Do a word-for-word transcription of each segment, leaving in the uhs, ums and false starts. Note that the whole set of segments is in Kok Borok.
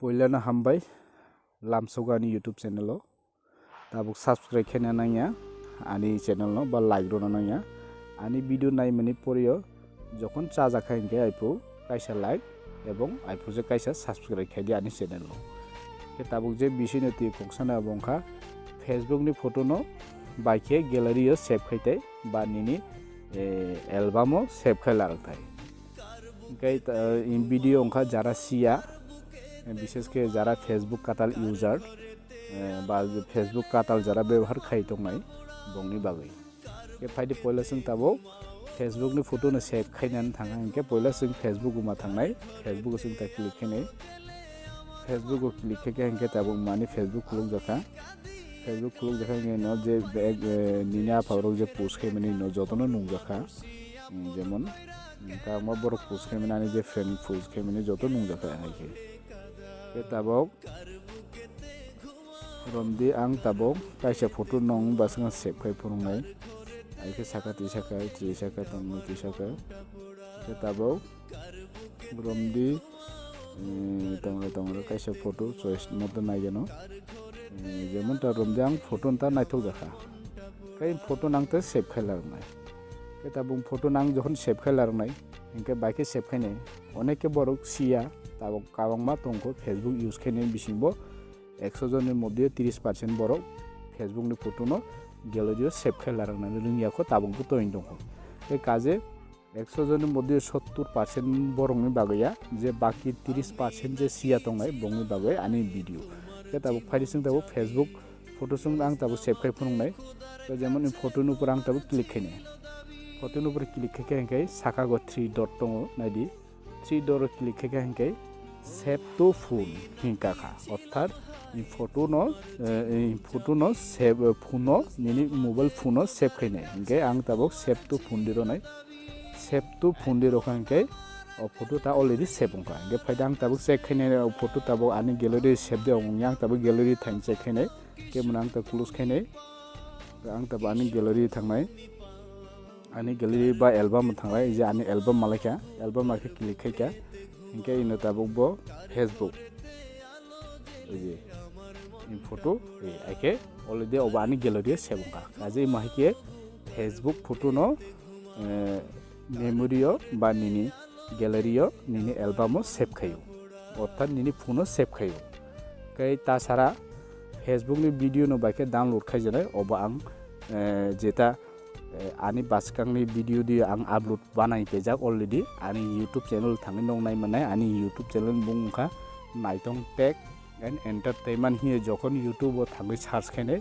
Poilano hambai, lamsogo ani YouTube channel o. Tabuk subscribe khaina nangya ani channel no ba like rwna nangya. Ani video naimani porio jokhon chajakha hinkhe aiphu kaisa like ebong aiphu je kaisa subscribe khaidi ani channel no. Khe tabuk je bisino twi koksano abo wngkha Facebook ni photo no bai khe gallery o save khai tai ba nini, eh, album o save khai larwk thai. Hinkhe, eh, in video wngkha jara siya, eh, bishesh khe jara Facebook katal user, eh, ba Facebook katal jara bebohar khai tongnai bongni bagwi. Khe phaidi poila chwng tabuk Facebook ni photo no save khainani thangkha hinkhe poila chwng Facebook o ma thangnai, Facebook o chwng ta click khainai. Facebook o click khaikhe hinkhe tabuk mani Facebook khulukjakha. Facebook khulukjakha hinkhe no je bag, eh, nini aphak rok je post khaimani no jotono nungjakha. Hmm, jemon, hmm, kwbangma borok post khaimani, ani je friend post khaimani joto nungjakha hai khe. Khe tabuk romdi ang tabuk kaisa photo nong bwskango save khai phunuknai. Hai khe saka twi saka, twi saka, tongmani twi saka. Khe tabuk romdi, eh, tongra tongra kaisa photo choice moto naigeno. Eh, jemon ta romdi ang photo ta naithok jakha. Khe photo nang ta save khai larwnai. Khe tabuk photo nang jokhon save khai larwnai, hinkhe bai khe save khainai. Onek khe borok siya, tabuk kwbangma tongkho Facebook use khainai bisingbo ekso jonni moddhe tris percent borok Facebook ni photo no gallery o save khai larwnani rwngya kho, tabukbo toini tongkho. Tei kaje ekso jonni moddhe sottur percent borokni bagwi ya, je baki tris percent je siya tongnai bongni bagwi ani video. Khe tabuk phaidi chwng tabuk Facebook photo chwng ang tabuk save khai phunuknai. Tei jemon photo ni upor ang tabuk click khainai. Photo ni upor click khaikhe hinkhe saka go three dot tongo, naidi. Three doro click khaikha hinkhe save to phone hinkha kha, orthat ni photo no, eh, ni photo no save, eh, phone no nini mobile phone no save khainai hinkhe ang tabuk save to phone di ronai. Save to phone di rokha hinkhe o photo ta already save wngkha, hinkhe phaida ang tabuk check khainai o photo tabuk ani gallery save de wng, yang tabuk gallery thain check khainai. Khe mwnang ta close khainai, ang ta bo ani gallery thangnai, ani gallery ba album thangnai, je ani album malaikha, album malaikha click khaikha, hinkhe ino tabuk bo Facebook, ei je, in photo, ei, haikhe already obo ani gallery o save wngkha, kaje imo haikhe Facebook photo no, eh, memory o ba nini gallery o nini album o save khaio, orthat nini phone o save khaio. Khe tasara Facebook ni video no bai khe download khaijanai, obo ang, eh, jeta, eh, ani bwskang ni video di ang upload banai pejak already ani YouTube channel thangwi nong nai manai, ani YouTube channel bung wngkha Naitong Tech and Entertainment hiye, jokhon YouTube o thangwi search khainai,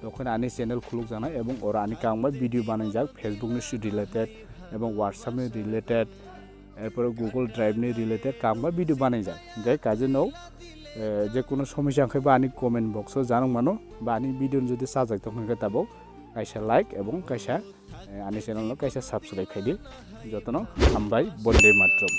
tokhon ani channel khuluk janai ebong oro ani kwbangma video banai jak Facebook ni related ebong WhatsApp ni related, erpore Google Drive ni related kwbangma video banai jak. Hinkhe kaje no, eh, je kono somosya wngkhe ba ani comment box o janok mano, ba ani video no jodi sajak tong hinkhe tabuk kaisa like ebong kaisa, eh, ani channel no kaisa subscribe khaidi. Jotono hambai, bonde matram.